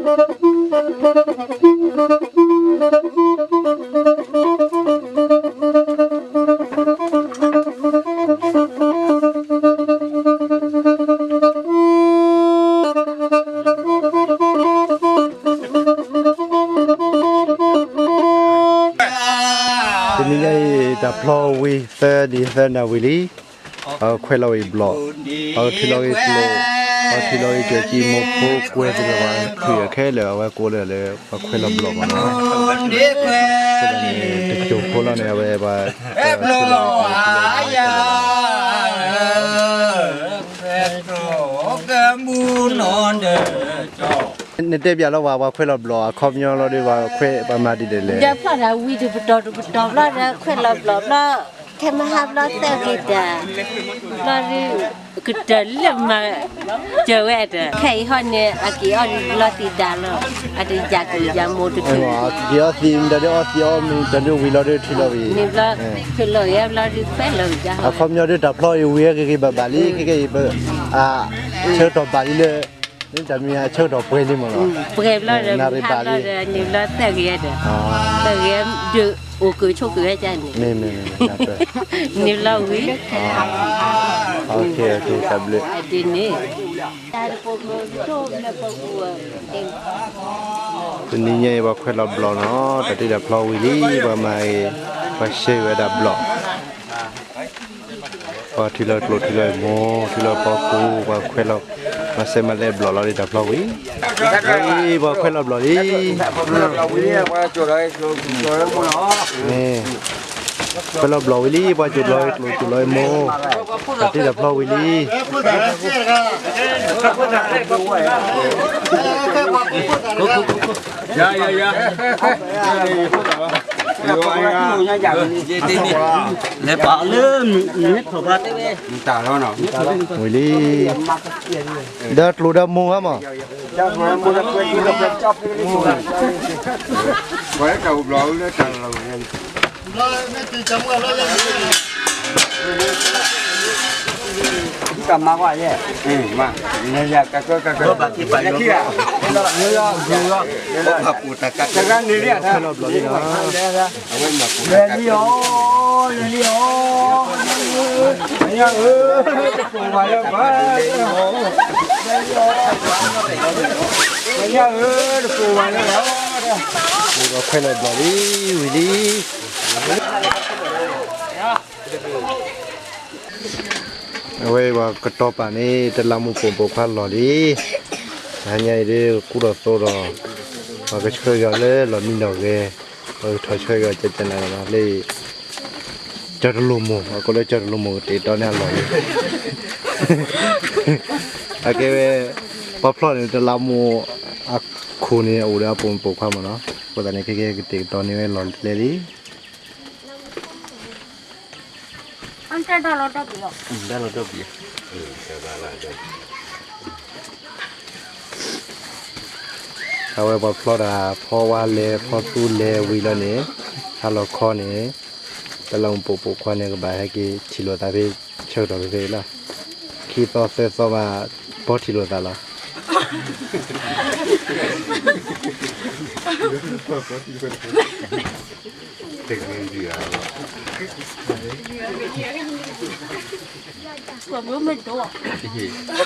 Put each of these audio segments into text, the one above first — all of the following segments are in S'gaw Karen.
တနံၤညါအံၤ တၢ်ဖျီဝံၤသၢနံၤသၢနၣ်ဝံၤလံ, အခွဲးလီၤဝံၤဘျီၣ်, အထံလီၤဂ့ၤကျိၣ်, အထံလီၤဂ့ၤကၢၢ်ကံမိၢ်ဖိကွဲးသ့ၣ်တဖၣ် ထွံၣ်အခဲလၢာ် အဝဲကိးလၢလၢ ပှၤခွဲးလီၤဘျီၣ်မးနီၤ, တကၠိၢ်ဖိလီၤန့ၣ် အဝဲပှၤ နတဲပျးလီၤဝဲ ပှၤခွဲးလီၤဘျီၣ် အခီပညီလီၤဒီး ပှၤခွဲးပှၤမၤဒ်လဲၣ်လဲၣ်. ဒီးဖျီတၢ်ဝံၤတပတီၢ်တပတီၢ်ဘျီဒီး ခွဲးလီၤဘျီၣ်ဘျီ, ခဲမဟါဘျီသၢဂ့ၤတၢ်, ဘျီဒုး ကတၢၢ်လၢမၤစၢၤဝဲဒီး ခဲအံၤဟီန့ၣ် အက့ၤအီၣ်ဒုးလီၤသံးဒါလီၤ, အတယၤက့ၤယၤမိၢ်တထူၣ်, က့ၤအီၣ်သံးမ့ၢ်တၢ်ဒုးအီၣ်သံးအီၣ်မ့ၢ်တၢ်ဒုးဝံၤလီၤဒုးထံလီၤဝံၤ, န့ၣ်ဘျီ ထွံၣ်လီၤဂ့ၤဘျီဒုးခွဲးလီၤဝံၤ, အခီပညီဒုးတၢ်ဖျီအံၤဝံၤဟဲက့ၤက့ၤဘၣ်ဘၣ်လံ ခဲက့ၤအံၤ အဆၢကတီၢ်ဘၣ်လံလၢ တၢ်မ့ၢ်အဆၢကတီၢ်ပှဲၤလံမးနီၤ, ပှဲၤဘျီဒီး နၣ်ရံၣ်ဘၣ်လံ, န့ၣ်ဘျီသၢဂ့ၤဒီး, သၢဂ့ၤဒုးအိၣ်ကၢၢ်ဆိးကၢၢ်ဝဲဒ်န့ၣ်, န့ၣ်ဘျီဝံၤ တၢ်ဘျုး, တနံၤညါအံၤ ပှၤခွဲးလီၤဘျီၣ်နီၤ, တၢ်တ့တၢ်ဖျီဝံၤလံ ပှၤမၤအံၤ ပှၤရှဲဝဲဒၣ်ဘျီၣ်, ပှၤထံလီၤကျိၣ်ထံလီၤမိၢ် ထံလီၤပီကိၢ် ပှၤခွဲးလီၤ, ပှၤစဲးမၤလဲၣ်ဘျီၣ်လီၤဒ်တၢ်ဖျီဝံၤ, ပှၤခွဲးလီၤဘျီၣ်လံ ခွဲးလီၤဘျီၣ်ဝံၤလံ ပှၤကၠိၣ်လီၤကျိၣ်ကၠိၣ်လီၤမိၢ်, တၢ်တ့တၢ်ဖျီဝံၤလံ, လဲၤပာ်လၢ မ့ၢ်ထီၣ်ဘၣ်တဲဝဲ, ဝံၤလံ, ဒီးကျိၣ်ဒီးမိၢ်ဟါမး ပှၤတၢ်အိၣ်ဘျီၣ်လၢတၢ်လီၢ် တၢ်မၤကွၢ်ယဲ, မၤ, လဲၤယၤကကၢကကၢ, တဂၤန့ၣ်လံ, လဲၤလံအီၤ, လဲၤလံအီၤ, မညါဧၢ, တကိးဘၣ်လၢၤဘၣ်, လဲၤလံအီၤ, မညါဧၢ, တကိးဘၣ်လၢၤဘၣ်, ပှၤခွဲးလီၤဘျီၣ်လံ, ဝံၤလံ. အဝဲပှၤကတီၤပာ်န့ၣ် တလးမူးပိာ်ပိာ်ခွါလီၢ်လံ. တဟါညါအံၤဒ် ကူၣ်ထီၣ်သိဒီး ပှၤကဆှၢက့ၤအီၤလၢလီၢ်မံနီၢ်ဂဲၤ, ပှၤကထီၣ်ဆှၢက့ၤအီၤကကနၤလီၤလၢ ကၠီၤတလိာ်မိၢ်, အကိးလၢကၠီၤတလိာ်မိၢ်ကတဲာ်ကတီၤန့ၢ်အလီၢ်လံ. အကဲဝဲ ပှၤဖျီၣ်န့ၣ် တလးမူးအခိၣ်န့ၣ် အအိၣ်ဒီးအပိာ်မုၣ်ပိာ်ခွါမ့ၢ်နီၤ, အဃိသတးန့ၣ် ခဲကဲကတဲာ်ကတီၤန့ၢ်ဝဲလီၢ်လံၤလံ. အဝဲပှၤဖျီတၢ် ဖီဝါလဲၤ ဖီသူလဲၤဝံၤလီၤန့ၣ်, ဟါလီၤခီန့ၣ်, တလးမူးပိာ်ပိာ်ခွါန့ၣ် ကဘၣ်ဟဲက့ၤထံၣ်လိာ်သးဖဲ ဆၢကတီၢ်ဖဲဖဲလီၤ. ခံသီသၢသီဘၣ် ဘီထံၣ်လိာ်သး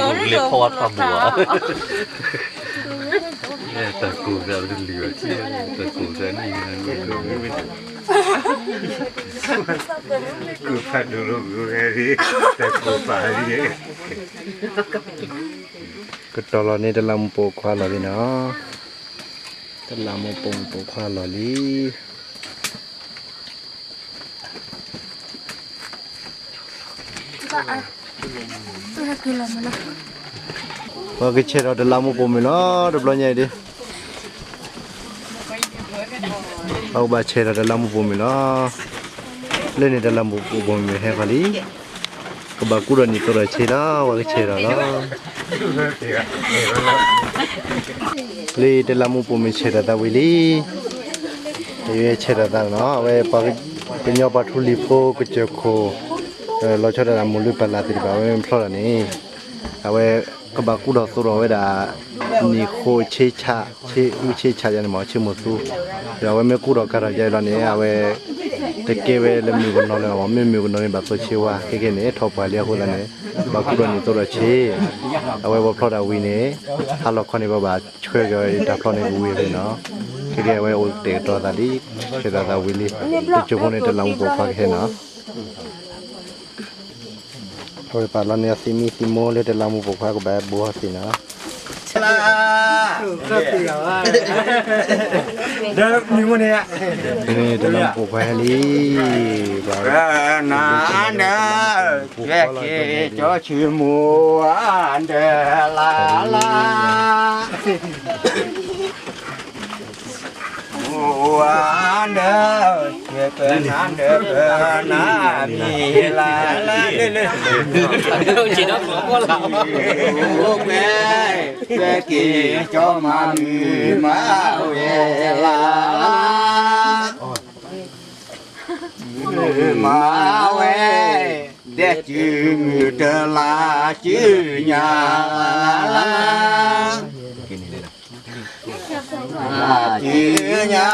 လီၤ. တဂ့ၤဒံးဧါ, ကလိဖီဝါထီၣ်ဘိးဧါ, တၢ်ကိၢ်သးတလံၤဘၣ်, တၢ်ကိၢ်သးန့ၣ်, ကိၢ်ဖးဒိၣ်လိာ်ကိၢ်ဂဲၤ, တၢ်ကိၢ်ပာ်လံ. ကတီၤလီၤန့ၣ် တလးမူးပိာ်ခွါလီၢ်လံနီၤ, တလးမူးပိာ်မုၣ်ပိာ်ခွါလီၢ်လံ. ပှၤကဆဲးထီၣ်တလးမူးပိာ်မုၣ်လီၤ တဘျီညါအံၤဒ်, ပှၤကဘၣ်ဆဲးထီၣ်တလးမူးပိာ်မုၣ်လီၤ. လၢန့ၣ်တလးမူးပိာ်မုၣ်ဟဲခီလံ, ကဘၣ်ကူဒီးနံၣ်သိဒီးဆ့လီၤ, ပှၤကဆဲးထီၣ်လီၤ. လၢတလးမူးပိာ်မုၣ်ဆဲးထီၣ်သးဝံၤလံ, တဆဲးထီၣ်သးနီၤ, အဝဲပှၤကညီပှၤထူလံၤဖိကစၢၢ်ခိၣ်, လီၤဆီဒၣ်တၢ်မိၢ်လုၢ်ပၢ်လၢ်သ့ၣ်တဖၣ် အဝဲမ့ၢ်ဖျီထီၣ်န့ၣ်, အဝဲ ကဘၣ်ကူၣ်ထီၣ်သိးထီၣ်ဝဲဒၣ် နံၣ်ဃိဆ့ဆၣ်, ဆ့အူဆ့ဆၣ်ယါန့ၣ်မ့ၢ် ဆ့မိၢ်သူ, ဒီးအဝဲမ့ၢ်ကူၣ်ထီၣ်ကၤထီၣ်ယါအံၤလီၤန့ၣ် အဝဲ တကဲဝဲလၢမုၣ်ကနီၤလၢၤဘၣ်, မ့ၢ်မုၣ်ကနီၤန့ၣ် ဘၣ်သိးဆ့ဝါ, ခဲကဲန့ၣ် ထီၣ်ပှၢ်လံအဃိသတးန့ၣ် ဘၣ်ကူၣ်ထီၣ်နံၣ်သိးထီၣ်ဆ့, အဝဲပှၤဖျီတၢ်ဝံၤန့ၣ် ဟါလီၤခီန့ၣ် ပဘၣ်ဆှၢက့ၤအီၤတၢ်ဖျီန့ၣ်ကဝံၤဖဲနီၤ, ခဲကဲအဝဲအိၣ်တဲာ်ကတီၤသးလံ, ဆှၢသးသးဝံၤလံ, တစိၢ်ဖိန့ၣ် တလးမူးပိာ်ခွါကဟဲနီၤ အဝဲပာ်လီၤန့ၢ်အသံမံသံမိၢ်လၢတလးမူးပိာ်ခွါကဘၣ်ဘိဟီၣ်သ့ၣ်နီၤ, ဒီးမံၤမိၢ်န့ၣ်, တလးမူးပိာ်ခွါဟဲလံ, နၤဒီး ကဲက့ၤကၠီဆံမိၢ်အါဒီးလါလါ အိၣ်အါဒီး ကဲပနၤဒီးပနၤမံၤလါလါ, အိၣ်ကွဲ ကဲက့ၤကၠီမၤမုာ်မၤဝဲလါလါ မၤဝဲ ဒဲကၠူမုၢ်တလါကၠူညါလါလါ, ကၠူညါ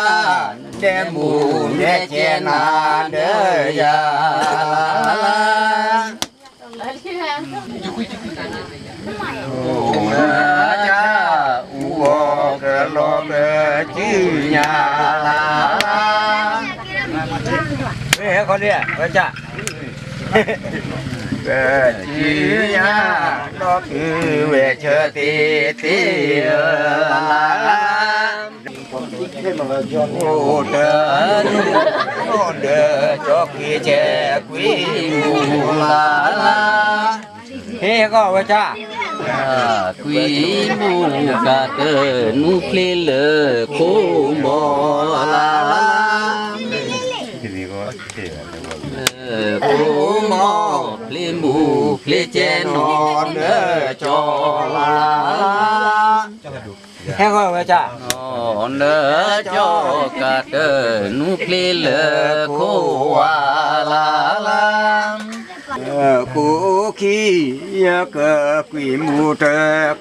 ဒဲမူးဒဲကဲနၤဒီးယၤလါလါ အိၣ်မၢကၠၢ် အူအီၣ်ကလီကစုညါလါလါ, ဟဲခီလံ ဝဲကၠၢ်, ကစုညါ ဒီးကုဝဲၢ်ဆၢသ့သ့ဧၢလါလါ အိၣ်တနူၤ အိၣ်ဒီးကၠီကွံာ်ကဲကွံာ်မူလါလါ, ဟဲကီၢ်ဝဲကၠၢ်, ကွံာ်မူကတနူၤဖျ့လၢခိၣ်ဘီလါလါ ခိၣ်ဘီ ဖျ့မူဖျ့ကဲနီၤလၢကၠီလါလါ, ဟဲကီၢ်ဝဲကၠၢ်, နီၤလၢကၠီကတနူၤဖျ့လၢခိၣ်ဝါလါလါ, ခိၣ်ခံ ယကကွံာ်မူတ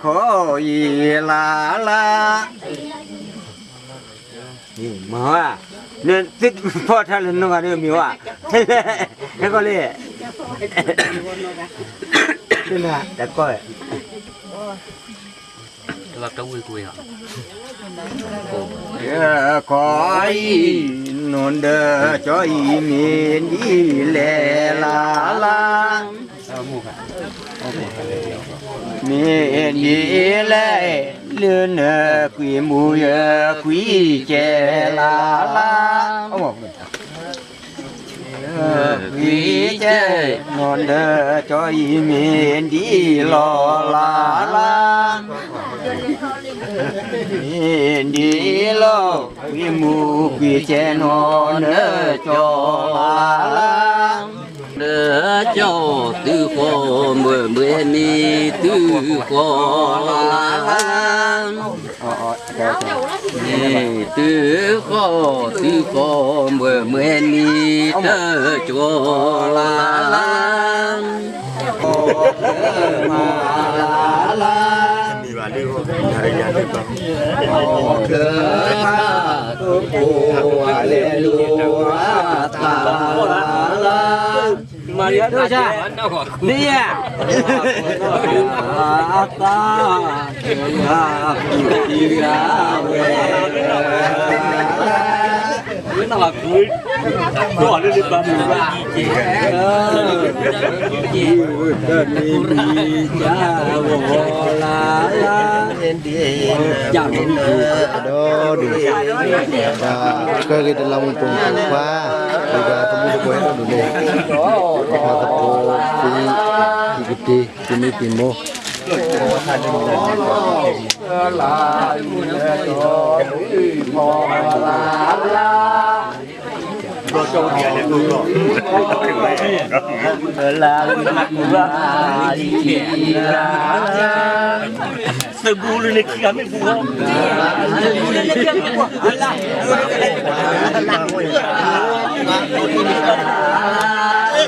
ခီအံၤလါလါ မၤဝဲ, နသ့ၣ်ဖီၣ်ထါလၢနဂၤဒ်မံၤဝဲ, ဟဲကီၢ်လံ, တကီၢ်, ခီအံၤ နီၢ်ဒီးကၠီအံၤမ့ၢ်ဒ်လဲၣ်လါလါ မ့ၢ်ဒ်လဲၣ် လၢနကွံာ်မူယကွံာ်ကဲလါလါ, ကွံာ်ကဲ နီၢ်ဒီးကၠီအံၤမ့ၢ်ဒ်လီၤလါလါ, မ့ၢ်ဒ်လီၤ ကွံာ်မူကွံာ်ကဲနီၢ်ဒီးကၠီလါလါ ဒီးကၠီသုဃီ မွဲမွဲနံၤသုဃီလါလါ, မ့ၢ်သုဃီ သုဃီ မွဲမွဲနံၤတကၠီလါလါ, မ့ၢ်ဘၣ်လၢ မၤရံအသး ဒ်ယဲ အသး တဂၤ ပူၤတဂၤဝဲ ဝဲနဘၣ်ကွံာ် ဒီးလၢလၢပှၤမုၢ်ဘၣ် တၢ်မံၤမံၤ ကၢ်ဝီၤလါလါ ကၢ်မံၤမံၤ ဒီးဒုး တၢ်ကဲက့ၤတလးမူးပိာ်ခွါ ဒုးဒီးသမူသကိးဟဲဒီးဒုးန့ၣ် ပှၤသကိးသံ သံကတ့ သံမံသံမိၢ် သုးဘူးလၢန့ၣ်ခံဂၤမ့ၢ်ဘူးဟီ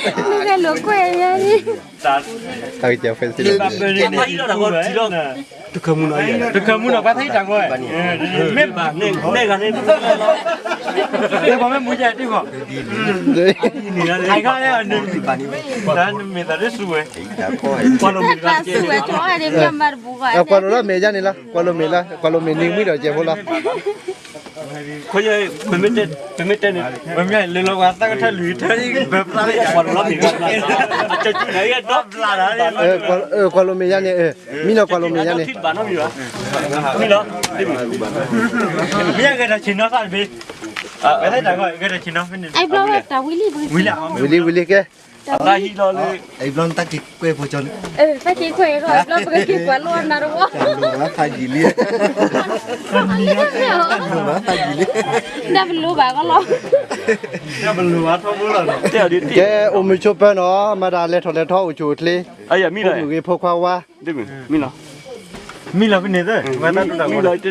နကလိာ်ကွဲၢ်ယါန့ၣ်, တၢ်ကစၢ်ဖဲစ့ၢ်ကီး, တခၢမူနီၤ, တခၢမူနီၤ ပှၤသံတၢ်ဂီၤ, မ့ၢ်ဘၣ်, မ့ၢ်ဂၤန့ၣ်, မ့ၢ်မူယါတ့ၢ်ဂီၤ, နမ့ၢ်သးလၢစူဝဲ, ကွၢ်လိာ်မ့ၢ်တဂၤ, ကွၢ်လိာ်လၢမဲာ်ယါန့ၣ်လီၤ, ကွၢ်လိာ်မ့ၢ်လီၤ, ကွၢ်လိာ်မ့ၢ်န့ၣ်ဝံၤဒီးကဲဖိလီၤ. ပမ့ၢ်တဲန့ၣ်, ပမ့ၢ်တဲန့ၣ်, ပမ့ၢ်လဲၤလီၤဝဲသၣ်ကထၢၣ်လွံၢ်ထၢၣ်, ကွၢ်လိာ်မ့ၢ်ယါန့ၣ်, မ့ၢ်နီၤကွၢ်လိာ်မ့ၢ်ယါန့ၣ်, မ့ၢ်လီၤ, မ့ၢ်ဂဲၤတၢ်ဆ့ၣ်နီၤသၣ်တဘ့ၣ်, ဂဲၤတၢ်ဆ့ၣ်နီၤ, ဝံၤလံ ဝံၤလံကဲ, တၢ်ဟံးလီၤလၢ, ဘျီတၢ်က့ၤကွဲးဖိကၠီန့ၣ်, တၢ်က့ၤကွဲးဂီၤဘျီပကက့ၤကွၢ်လိာ်အနၤတဝီ, ဖးယံာ်လံ, ဖးယံာ်လံ, တၢ်ပလိာ်ဘၣ်ကီလီၤ, ကဲအိၣ်မုာ်ဆိးပၢၤနီၤ, မၤတၢ်လဲၤထီၣ်လဲၤထီအိၣ်ဆူၣ်အိၣ်ချ့, မုၢ်ဂ့ၤဖိခွါဝါ, မ့ၢ်လီၤ, မ့ၢ်လီၤဖဲန့ၣ်, မ့ၢ်လီၤ,